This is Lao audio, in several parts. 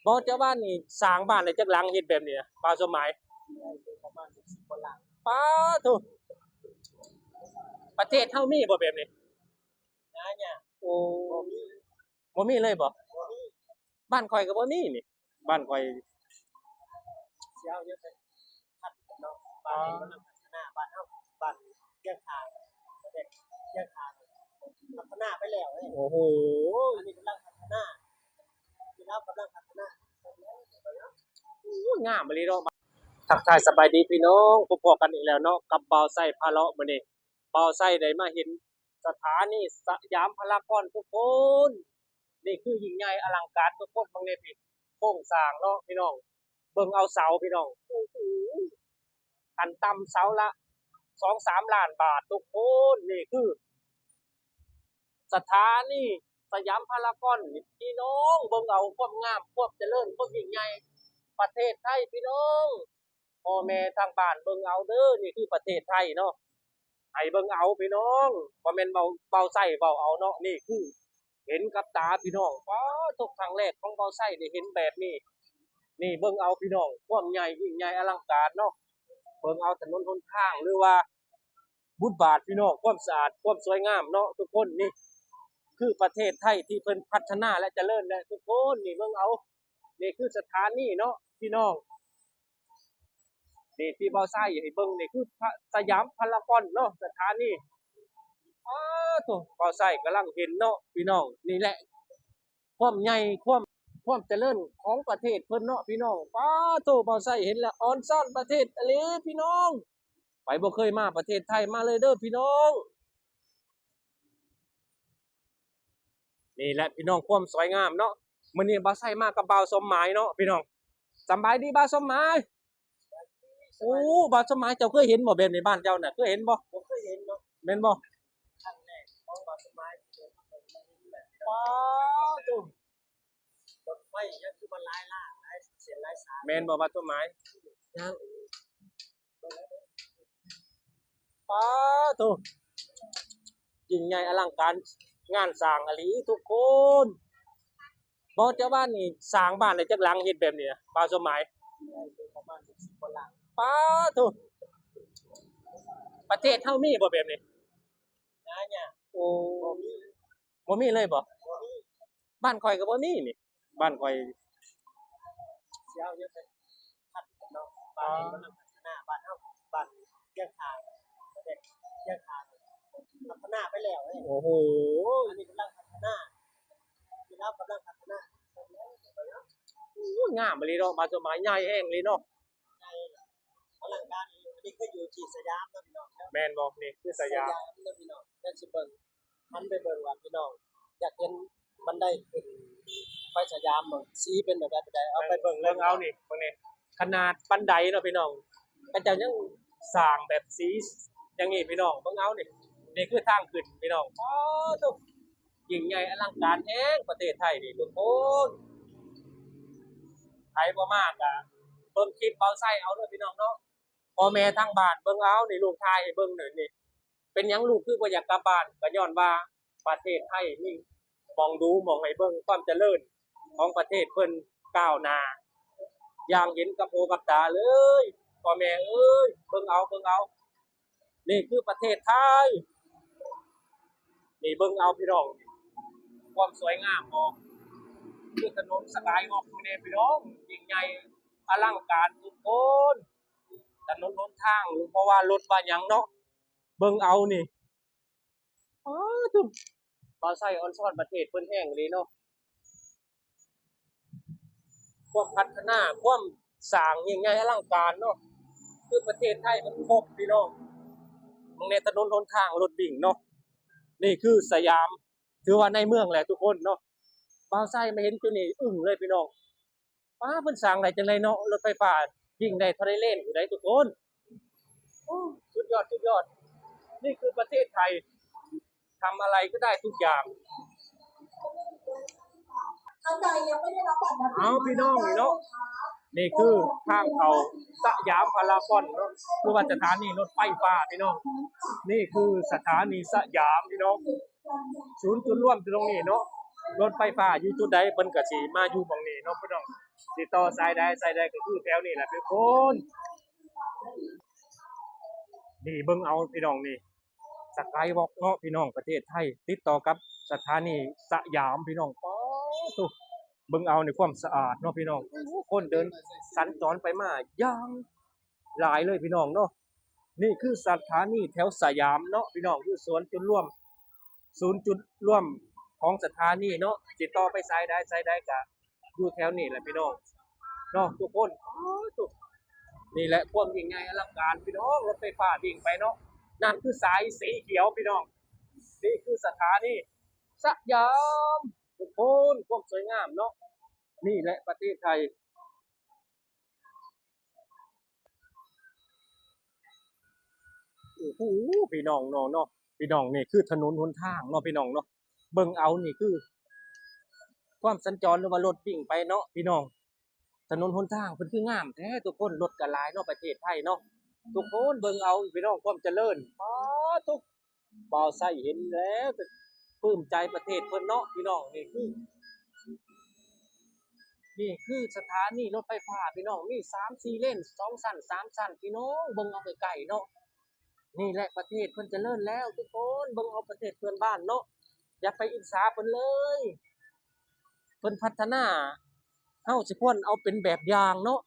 ບໍ່ ເຈົ້າບ້ານນີ້ສ້າງບ້ານໄດ້ຈັກຫຼັງເຮັດແບບນີ້ນະ ບ່າວສົມໝາຍ? ປະມານສິບກວ່າຫຼັງ. ປາໂທ້ ປະເທດເຮົາມີບໍ່ແບບນີ້? ຫາຍາກ. ໂອ້ ບໍ່ມີ ບໍ່ມີເລີຍບໍ່? ບໍ່ມີ. ບ້ານຂ້ອຍກໍບໍ່ມີນີ້ ບ້ານຂ້ອຍ ຊິເອົາຫຍັງໄປ ຄັດເນາະ ບ້ານນີ້ກຳລັງພັດທະນາ ບ້ານເຮົາ ບ້ານກຽງຄາ ປະເທດກຽງຄາ ພັດທະນາໄປແລ້ວເດ້. ໂອ້ໂຫ ອັນນີ້ກຳລັງພັດທະນາ ທີ່ລາວກຳລັງພັດທະນາ. ໂອ້ ງາມອີ່ຫຼີເນາະ. ທັກທາຍສະບາຍດີພີ່ນ້ອງ ພົບພໍ້ກັນອີກແລ້ວເນາະ ກັບບ່າວໄຊພາເລາະ. ມື້ນີ້ບ່າວໄຊໄດ້ມາເຫັນ ສະຖານີສະຫຍາມພາລາກອນທຸກຄົນ. ນີ້ຄືຍິ່ງໃຫຍ່ອະລັງການທຸກຄົນ. ເບິ່ງແດ່ພີ່ ໂຄງສ້າງເນາະພີ່ນ້ອງ. ເບິ່ງເອົາເສົາພີ່ນ້ອງ. ໂອ້ໂຫ ຂັ້ນຕ່ຳເສົາລະສອງສາມລ້ານບາດທຸກຄົນ. ນີ້ຄືສະຖານີສະຫຍາມພາລາກອນພີ່ນ້ອງ. ເບິ່ງເອົາຄວາມງາມ ຄວາມຈະເລີນ ຄວາມຍິ່ງໃຫຍ່ ປະເທດໄທພີ່ນ້ອງ. ພໍ່ແມ່ທາງບ້ານເບິ່ງເອົາເດີ ນີ້ຄືປະເທດໄທເນາະ ໃຫ້ເບິ່ງເອົາພີ່ນ້ອງ. ບໍ່ແມ່ນເວົ້າ ບ່າວໄຊເວົ້າເອົາເນາະ ນີ້ຄືເຫັນກັບຕາພີ່ນ້ອງ. ປາໂທ້ ຄັ້ງແລກຂອງບ່າວໄຊໄດ້ເຫັນແບບນີ້. ນີ້ເບິ່ງເອົາພີ່ນ້ອງ ຄວາມໃຫຍ່ ຍິ່ງໃຫຍ່ອະລັງການເນາະ. ເບິ່ງເອົາຖະໜົນຫົນທາງ ຫຼືວ່າ ບຸດບາດພີ່ນ້ອງ ຄວາມສະອາດ ຄວາມສວຍງາມເນາະທຸກຄົນ. ນີ້ຄືປະເທດໄທທີ່ເພິ່ນພັດທະນາ ແລະ ຈະເລີນແຫຼະທຸກຄົນ. ນີ້ເບິ່ງເອົາ ນີ້ຄືສະຖານີເນາະພີ່ນ້ອງ. ນີ້ທີ່ບ່າວໄຊໃຫ້ເບິ່ງນີ້ຄືພະ ສະຫຍາມພາລາກອນເນາະ ສະຖານີ. ອ້າໂທ້ ບ່າວໄຊກຳລັງເຫັນເນາະພີ່ນ້ອງ. ນີ້ແຫຼະ ຄວາມໃຫຍ່ ຄວາມ ຄວາມຈະເລີນຂອງປະເທດເພິ່ນເນາະພີ່ນ້ອງ. ປາໂທ້ ບ່າວໄຊເຫັນແລ້ວອອນຊອນປະເທດອີ່ຫຼີພີ່ນ້ອງ. ໃຜບໍ່ເຄີຍມາປະເທດໄທ ມາເລີຍເດີພີ່ນ້ອງ. ນີ້ແຫຼະພີ່ນ້ອງ ຄວາມສວຍງາມເນາະ. ມື້ນີ້ບ່າວໄຊມາກັບບ່າວສົມໝາຍເນາະພີ່ນ້ອງ. ສຳບາຍດີບ່າວສົມໝາຍ. ໂອ້ ບ່າວສົມໝາຍ ເຈົ້າເຄີຍເຫັນບໍ່ແບບນີ້ ບ້ານເຈົ້ານະ ເຄີຍເຫັນບໍ່? ບໍ່ເຄີຍເຫັນເນາະ. ແມ່ນບໍ່? ຄັ້ງແລກຂອງບ່າວສົມໝາຍທີ່ເດີນມາເບິ່ງ. ປາໂທ້ ລົດໄຟຍັງຄືວ່າຫຼາຍລ້ານ ຫຼາຍເສັ້ນຫຼາຍສາຍ. ແມ່ນບໍ່ບ່າວສົມໝາຍ? ຍັງ. ປາໂທ້ ຍິ່ງໃຫຍ່ອະລັງການງານສ້າງອີ່ຫຼີທຸກຄົນ. ບໍ່ ເຈົ້າບ້ານນີ້ສ້າງບ້ານໄດ້ຈັກຫຼັງເຮັດແບບນີ້ນະ ບ່າວສົມໝາຍ? ປະມານສິບກວ່າຫຼັງ. ປາໂທ້ ປະເທດເຮົາມີບໍ່ແບບນີ້? ຫາຍາກ. ໂອ້ ບໍ່ມີ ບໍ່ມີເລີຍບໍ່? ບໍ່ມີ. ບ້ານຂ້ອຍກໍບໍ່ມີນີ້ ບ້ານຂ້ອຍ ຊິເອົາຫຍັງໄປ ຄັດເນາະ ບ້ານນີ້ກຳລັງພັດທະນາ ບ້ານເຮົາ ບ້ານກຽງຄາ ປະເທດກຽງຄາ ພັດທະນາໄປແລ້ວເດ້. ໂອ້ໂຫ ອັນນີ້ກຳລັງພັດທະນາ ທີ່ລາວກຳລັງພັດທະນາ. ໂອ້ ງາມອີ່ຫຼີເນາະ ບ້ານສົມໝາຍ ໃຫຍ່ແຮງອີ່ຫຼີເນາະ. ໃຫຍ່ ອະລັງການອີ່ຫຼີ. ອັນນີ້ຄືຢູ່ທີ່ສະຫຍາມເນາະພີ່ນ້ອງເນາະ. ແມ່ນບໍ່? ນີ້ຄືສະຫຍາມ ສະຫຍາມເນາະພີ່ນ້ອງ. ແລ້ວຊິເບິ່ງ ຫັນໄປເບິ່ງວ່າພີ່ນ້ອງຢາກເຫັນບັນໄດຂຶ້ນໄປສະຫຍາມບໍ່ ສີເປັນແບບໃດ ເອົາໄປເບິ່ງເລີຍ. ເບິ່ງເອົານີ້ ເບິ່ງນີ້ ຂະໜາດບັນໄດເນາະພີ່ນ້ອງ ເຂົາເຈົ້າຍັງສ້າງແບບສີຢ່າງນີ້ພີ່ນ້ອງ. ເບິ່ງເອົານີ້ ນີ້ຄືທາງຂຶ້ນພີ່ນ້ອງ. ໂອ້ໂທ້ ຍິ່ງໃຫຍ່ອະລັງການແຮງປະເທດໄທນີ້ທຸກຄົນ. ໃຜບໍ່ມາກະເບິ່ງຄລິບບ່າວໄຊເອົາເດີພີ່ນ້ອງເນາະ. ພໍ່ແມ່ທາງບ້ານເບິ່ງເອົານີ້ ລູກຖ່າຍໃຫ້ເບິ່ງເດີນີ້. ເປັນຫຍັງລູກຄືບໍ່ຢາກກັບບ້ານ? ກໍຍ້ອນວ່າປະເທດໄທມີໝ່ອງດູໝ່ອງໃຫ້ເບິ່ງ ຄວາມຈະເລີນຂອງປະເທດເພິ່ນກ້າວໜ້າຢ່າງເຫັນກັບຫູກັບຕາເລີຍ. ພໍ່ແມ່ເອີຍ ເບິ່ງເອົາ ເບິ່ງເອົາ. ນີ້ຄືປະເທດໄທ ນີ້ເບິ່ງເອົາພີ່ນ້ອງ ຄວາມສວຍງາມບໍ່? ຄືຖະໜົນສະກາຍວອກນີ້ແນ່ພີ່ນ້ອງ ຍິ່ງໃຫຍ່ອະລັງການທຸກຄົນ. ຖະໜົນຫົນທາງ ບໍ່ວ່າລົດວ່າຫຍັງເນາະ ເບິ່ງເອົານີ້. ອ້າ ບ່າວໄຊອອນຊອນປະເທດເພິ່ນແຮງອີ່ຫຼີເນາະ. ຄວາມພັດທະນາ ຄວາມສ້າງຍິ່ງໃຫຍ່ອະລັງການເນາະ ຄືປະເທດໄທມັນຄົບພີ່ນ້ອງ. ເບິ່ງແນ່ ຖະໜົນຫົນທາງລົດວິ່ງເນາະ. ນີ້ຄືສະຫຍາມ ຖືວ່າໃນເມືອງແຫຼະທຸກຄົນເນາະ. ບ່າວໄຊມາເຫັນຈຸດນີ້ອຶ້ງເລີຍພີ່ນ້ອງ. ປ້າ ເພິ່ນສ້າງໄດ້ຈັ່ງໃດເນາະ ລົດໄຟຟ້າ ວິ່ງໄດ້ເທົ່າໃດເລນພຸ້ນໃດ໋ທຸກຄົນ. ໂອ້ ສຸດຍອດ ສຸດຍອດ. ນີ້ຄືປະເທດໄທ ທຳອະໄລກໍໄດ້ທຸກຢ່າງ. ເອົາ ພີ່ນ້ອງນີ້ເນາະ ນີ້ຄືທາງເຂົ້າສະຫຍາມພາລາກອນເນາະ ຫຼືວ່າສະຖານີລົດໄຟຟ້າພີ່ນ້ອງ. ນີ້ຄືສະຖານີສະຫຍາມພີ່ນ້ອງ ສູນຈຸດລວມຢູ່ຕົງນີ້ເນາະ. ລົດໄຟຟ້າຢູ່ຈຸດໃດ ເພິ່ນກໍຊິມາຢູ່ໝ່ອງນີ້ເນາະພີ່ນ້ອງ ຊິຕໍ່ສາຍໃດ ສາຍໃດກໍຄືແຖວນີ້ແຫຼະທຸກຄົນ. ນີ້ເບິ່ງເອົາພີ່ນ້ອງ ນີ້ Skywalk ເນາະພີ່ນ້ອງ ປະເທດໄທ ຕິດຕໍ່ກັບສະຖານີສະຫຍາມພີ່ນ້ອງ. ປາດໂທ້ ເບິ່ງເອົາໃນຄວາມສະອາດເນາະພີ່ນ້ອງ ໂອ້ ຄົນເດີນສັນຈອນໄປມາຢ່າງຫຼາຍເລີຍພີ່ນ້ອງເນາະ. ນີ້ຄືສະຖານີແຖວສະຫຍາມເນາະພີ່ນ້ອງ ຢູ່ສວນຈຸດລວມ ສູນຈຸດລວມຂອງສະຖານີເນາະ ຊິຕໍ່ໄປສາຍໃດ ສາຍໃດກະ ຢູ່ແຖວນີ້ແຫຼະພີ່ນ້ອງເນາະທຸກຄົນ. ໂອ້ ນີ້ແຫຼະຄວາມຍິ່ງໃຫຍ່ອະລັງການພີ່ນ້ອງ ລົດໄຟຟ້າວິ່ງໄປເນາະ. ນັ້ນຄືສາຍສີຂຽວພີ່ນ້ອງ ນີ້ຄືສະຖານີສະຫຍາມທຸກຄົນ ຄວາມສວຍງາມເນາະ. ນີ້ແຫຼະປະເທດໄທ ໂອ້ໂຫ ພີ່ນ້ອງເນາະ ເນາະ ພີ່ນ້ອງ ນີ້ຄືຖະໜົນຫົນທາງເນາະພີ່ນ້ອງເນາະ. ເບິ່ງເອົາ ນີ້ຄືຄວາມສັນຈອນ ຫຼືວ່າລົດວິ່ງໄປເນາະພີ່ນ້ອງ. ຖະໜົນຫົນທາງເພິ່ນຄືງາມແທ້ທຸກຄົນ ລົດກໍຫຼາຍເນາະ ປະເທດໄທເນາະທຸກຄົນ. ເບິ່ງເອົາພີ່ນ້ອງ ຄວາມຈະເລີນ ປາດໂທ້ ບ່າວໄຊເຫັນແລ້ວກໍປຶ້ມໃຈປະເທດເພິ່ນເນາະພີ່ນ້ອງ. ນີ້ຄື ນີ້ຄືສະຖານີລົດໄຟຟ້າພີ່ນ້ອງ ມີສາມສີ່ເລນ ສອງຊັ້ນ ສາມຊັ້ນພີ່ນ້ອງ ເບິ່ງເອົາໃກ້ໆເນາະ. ນີ້ແຫຼະປະເທດເພິ່ນຈະເລີນແລ້ວທຸກຄົນ ເບິ່ງເອົາປະເທດເພື່ອນບ້ານເນາະ ຢ່າໄປອິດສາເພິ່ນເລີຍ ເພິ່ນພັດທະນາ ເຮົາຊິຄວນເອົາເປັນແບບຢ່າງເນາະ.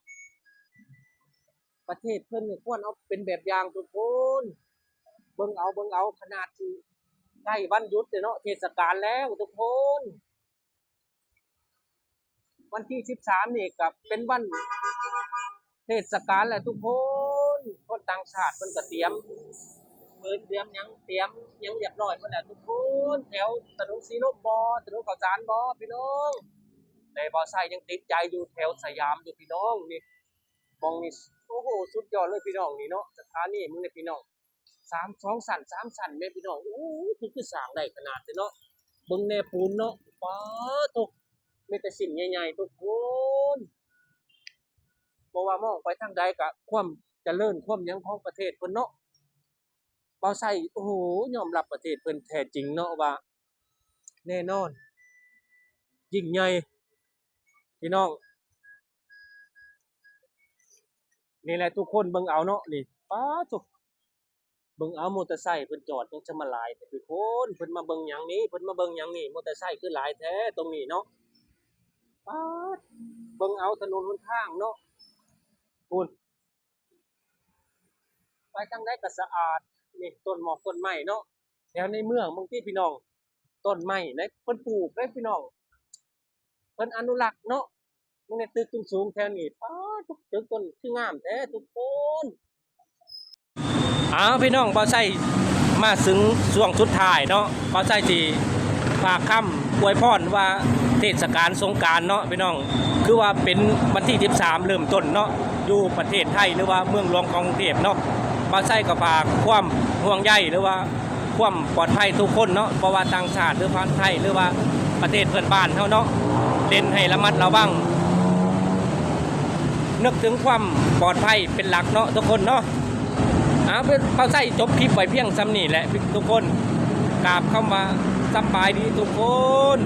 ປະເທດເພິ່ນນີ້ຄວນເອົາເປັນແບບຢ່າງທຸກຄົນ ເບິ່ງເອົາ ເບິ່ງເອົາ ຂະໜາດທີ່ໃກ້ວັນຢຸດແລ້ວເນາະ ເທດສະການແລ້ວທຸກຄົນ. ວັນທີສິບສາມນີ້ກໍເປັນວັນເທດສະການແຫຼະທຸກຄົນ ຄົນຕ່າງຊາດເພິ່ນກໍຕຽມ ເພິ່ນຕຽມຫຍັງ ຕຽມຫຍັງຮຽບຮ້ອຍໝົດແລ້ວທຸກຄົນ. ແຖວຖະໜົນສີລົມບໍ ຖະໜົນເຂົ້າສານບໍພີ່ນ້ອງ ແຕ່ບ່າວໄຊຍັງຕິດໃຈຢູ່ແຖວສະຫຍາມຢູ່ພີ່ນ້ອງ. ນີ້ ໝ່ອງນີ້ ໂອ້ໂຫ ສຸດຍອດເລີຍພີ່ນ້ອງ ນີ້ເນາະ ສະຖານີເມືອງນີ້ພີ່ນ້ອງ ສາມ ສອງຊັ້ນ ສາມຊັ້ນແມ່ພີ່ນ້ອງ. ໂອ້ ຄື ຄືສ້າງໄດ້ຂະໜາດນີ້ເນາະ ເບິ່ງແນວປູນເນາະ ປາດໂທ້ ມີແຕ່ຊິ້ນໃຫຍ່ໆທຸກຄົນ. ບໍ່ວ່າມອງໄປທາງໃດກໍຄວາມຈະເລີນຄວາມຫຍັງຂອງປະເທດເພິ່ນເນາະ ບ່າວໄຊ ໂອ້ໂຫ ຍອມຮັບປະເທດເພິ່ນແທ້ຈິງເນາະວ່າ ແນ່ນອນ ຍິ່ງໃຫຍ່ພີ່ນ້ອງ. ນີ້ແຫຼະທຸກຄົນ ເບິ່ງເອົາເນາະ ນີ້ ປາດໂທ້ ເບິ່ງເອົາ ມໍເຕີໄຊເພິ່ນຈອດຫຍັງຊະມາຫຼາຍແທ້ທຸກຄົນ. ເພິ່ນມາເບິ່ງຫຍັງນີ້ ເພິ່ນມາເບິ່ງຫຍັງນີ້ ມໍເຕີໄຊຄືຫຼາຍແທ້ຕົງນີ້ເນາະ. ປາດ ເບິ່ງເອົາຖະໜົນຫົນທາງເນາະ ພຸ້ນ ໄປທາງໃດກໍສະອາດ. ນີ້ ຕົ້ນໝອກຕົ້ນໄມ້ເນາະ ແຖວໃນເມືອງບາງທີພີ່ນ້ອງ ຕົ້ນໄມ້ໃນ ເພິ່ນປູກເດ້ພີ່ນ້ອງ ເພິ່ນອະນຸລັກເນາະ. ເບິ່ງໃນຕຶກສູງໆແຖວນີ້ ປາດ ຕຶກຕົ້ນຄືງາມແທ້ທຸກຄົນ. ອ້າວ ພີ່ນ້ອງ ບ່າວໄຊມາເຖິງຊ່ວງສຸດທ້າຍເນາະ ບ່າວໄຊຊິຝາກຄຳອວຍພອນວ່າເທດສະການສົງການເນາະພີ່ນ້ອງ ຄືວ່າເປັນວັນທີສິບສາມເລີ່ມຕົ້ນເນາະ ຢູ່ປະເທດໄທ ຫຼືວ່າເມືອງຫຼວງຂອງກຸງເທບເນາະ. ບ່າວໄຊກໍຝາກຄວາມຫ່ວງໃຍ ຫຼືວ່າ ຄວາມປອດໄພທຸກຄົນເນາະ ບໍ່ວ່າຕ່າງຊາດ ຫຼື ພາຍໃນໄທ ຫຼືວ່າປະເທດເພື່ອນບ້ານເຮົາເນາະ ເນັ້ນໃຫ້ລະມັດລະວັງ ນຶກເຖິງຄວາມປອດໄພເປັນຫຼັກເນາະທຸກຄົນເນາະ. ອາ ບ່າວໄຊຈົບຄລິບໄວ້ພຽງສ່ຳນີ້ແຫຼະທຸກຄົນ ກາບຄຳວ່າສະບາຍດີທຸກຄົນ.